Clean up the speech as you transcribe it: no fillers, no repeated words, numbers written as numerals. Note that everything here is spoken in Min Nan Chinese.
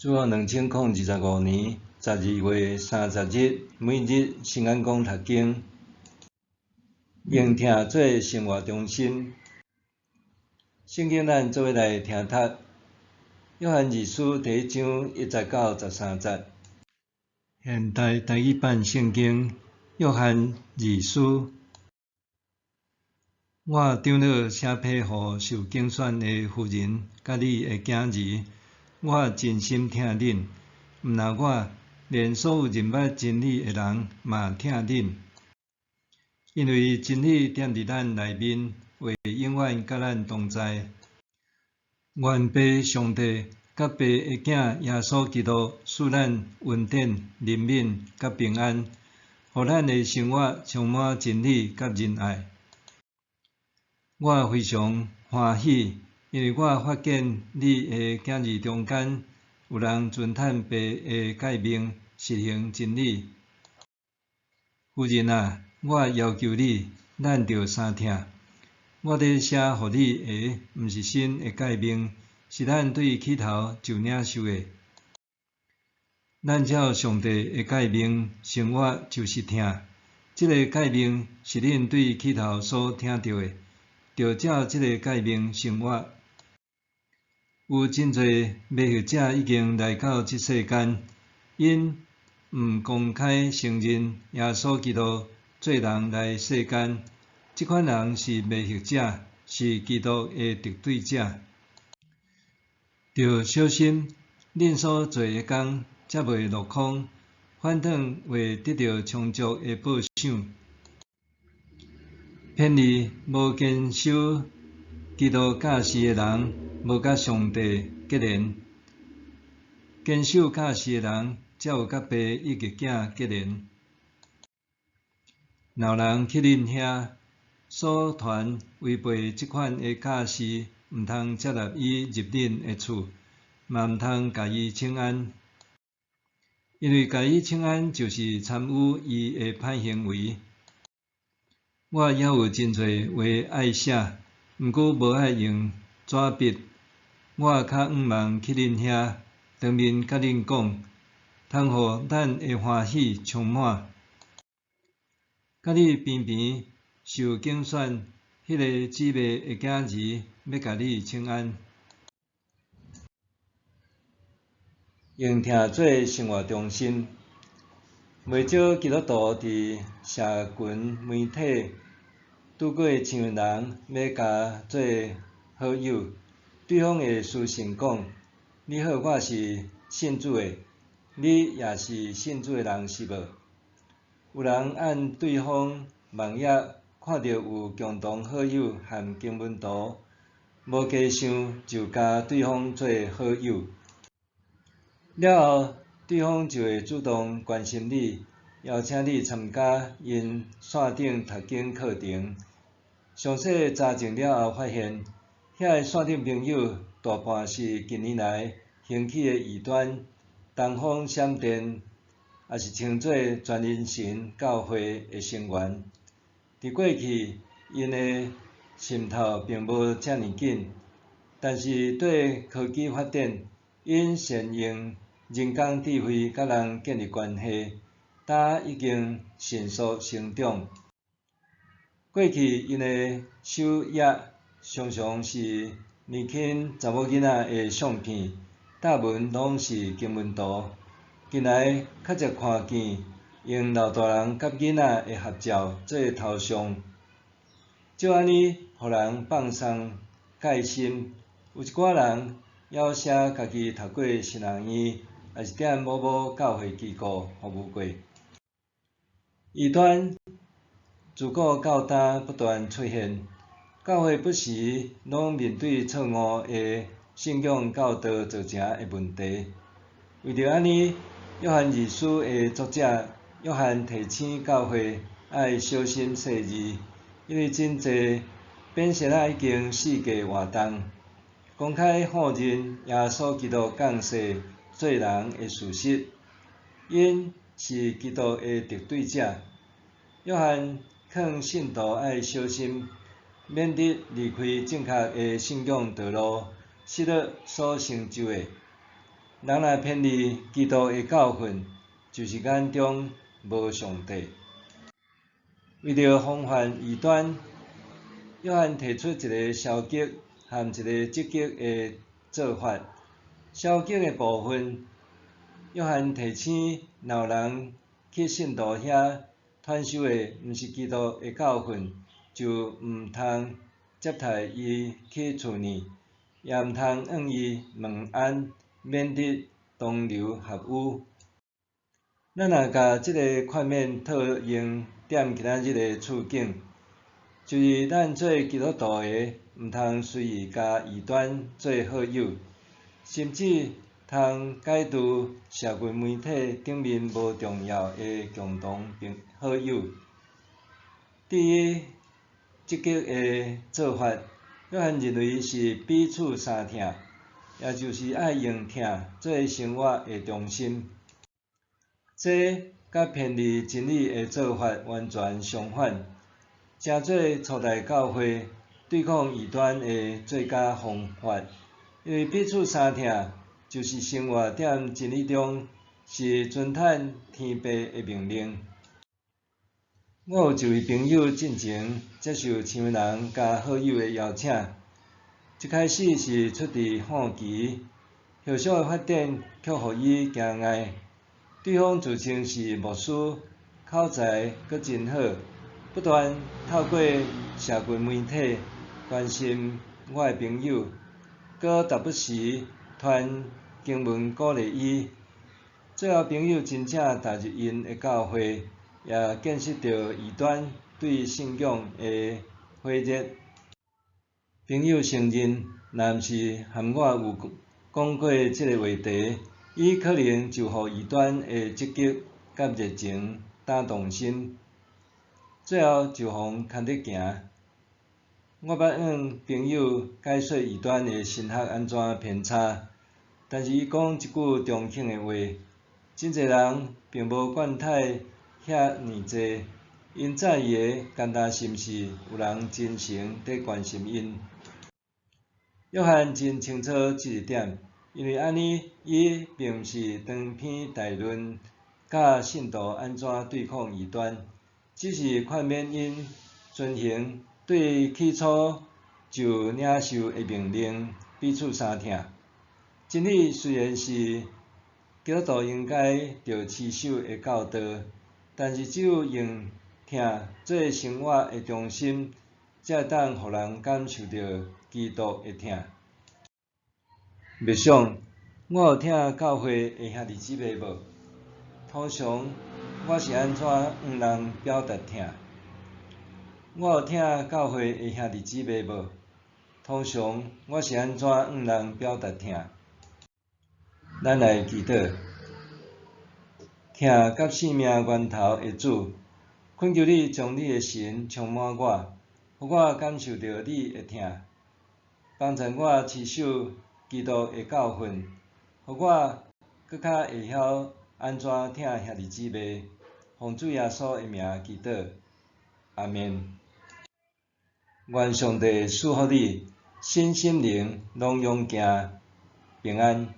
主後2025年12月30日，每日新安講讀經，用聽做生活中心。聖經咱做伙來聽讀，約翰二書第一章1節到13節。現代台語版聖經，約翰二書。我長老寫批予受揀選的婦人佮你的囝兒。我真心疼恁，毋但我，連所有認捌真理的人嘛疼恁。因為真理踮佇咱內面，會永遠佮咱同在。願父上帝佮父的囝耶穌基督賜咱恩典、憐憫佮平安，予咱的生活充滿真理佮仁愛。我非常歡喜，因為我發現你的囝兒中間有人遵趁父的誡命，實行真理。夫人啊，我要求你，咱著相疼。我咧寫予你的，毋是新的誡命，是咱對起頭就領受的。咱照上帝的誡命生活，就是疼。這个誡命是恁對起頭所聽著的，著照這个誡命生活。有真濟迷惑者已經來到這世間，𪜶毋公開承認耶穌基督做人來世間，這款人是迷惑者，是基督的敵對者。著小心，恁所做的工才袂落空，反轉會得著充足的報賞。偏離無堅守基督教示的人，無佮上帝結連；堅守教示的人，才有佮父以及囝結連。若有人去恁遐，所傳違背這款的教示，毋通接納伊入恁的厝，嘛毋通共伊請安，因為共伊請安就是參與伊的歹行為。我猶有真濟話愛寫，毋過無愛用紙筆。我較向望去恁遐，當面佮恁講，通予咱的歡喜充滿。佮你平平受揀選彼个姊妹的囝兒，欲共你請安。用聽做生活中心。袂少基督徒佇社群媒體拄過像人欲共做好友，對方會私訊講：你好，我是信主的，你也是信主的人是無？有人按對方網頁看著有共同好友和經文圖，無加想就共對方做好友。了後，對方就會主動關心你，邀請你參加𪜶線頂讀經課程。詳細查證了後，發現遐个線頂朋友大半是近年來興起的異端、東方閃電，抑是稱做全能神教會的成員。佇過去，𪜶的滲透並無遮爾緊，但是綴科技發展，𪜶善用人工智慧佮人建立關係，今已經迅速成長。過去𪜶的首頁常常是年輕查某囡仔的相片，貼文攏是經文圖。近來較濟看見用老大人佮囡仔的合照做頭像，照按呢，予人放鬆戒心。有一寡人猶寫家己讀過神學院，抑是踮某某教會機構服務過。異端自古到今不斷出現，教會不時攏面對錯誤的信仰教導造成的問題。為著按呢，約翰二書的作者約翰提醒教會愛小心細膩，因為真濟變仙仔已經四界活動，公開否認耶穌基督降世做人的事實，𪜶是基督的敵對者。約翰勸信徒愛小心，免得離開正確的信仰道路，失落所成就的。人若偏離基督的教訓，就是眼中無上帝。為著防範異端，約翰提出一个消極和一个積極的做法。消極的部分，約翰提醒，若有人去信徒遐傳授的毋是基督的教訓，就毋通接待伊去厝內，也毋通向伊問安，免得同流合污。咱若共這个勸勉套用踮今仔日的處境，就是咱做基督徒的，毋通隨意共異端做好友，甚至通解除社群媒體頂面無重要的共同好友。至於積極的做法，約翰認為是彼此相疼，也就是愛用疼做生活的中心。這佮偏離真理的做法完全相反，成做初代教會對抗異端的最佳方法。因為彼此相疼，就是生活踮真理中，是尊嘆天父的命令。我有一位朋友進前接受親人佮好友的邀請，一開始是出自好奇，後續的發展卻予伊驚訝。對方自稱是牧師，口才閣真好，不斷透過社群媒體關心我的朋友，閣時不時傳經文鼓勵伊。最後朋友真正踏入𪜶的教會，也見識著異端對信仰的火熱。朋友承認，若毋是和我有講過這个話題，伊可能就予異端的積極佮熱情打動心，最後就予牽著行。我捌向朋友解說異端的神學按怎偏差，但是伊講一句中肯的話：真濟人並無管太遐爾濟，𪜶在意的干焦是毋是有人真誠佇關心𪜶。約翰真清楚這一點，因為按呢，伊並毋是長篇大論教信徒按怎對抗異端，只是勸勉𪜶遵行對起初就領受的命令，彼此相疼。真理雖然是基督徒應該著持守的教導，但是只有用疼做生活的中心，才會當予人感受著基督的疼。默想，我有疼教會的兄弟姊妹無？通常我是按怎向人表達疼？我有疼教會的兄弟姊妹無？通常我是按怎向人表達疼？咱來祈禱，疼佮生命源頭的主，懇求你將你的神充滿我，予我感受著你的疼，幫助我持守基督的教訓，予我閣較會曉按怎疼兄弟姊妹。奉主耶穌的名祈禱，阿們。願上帝賜福你，身心靈攏勇健平安。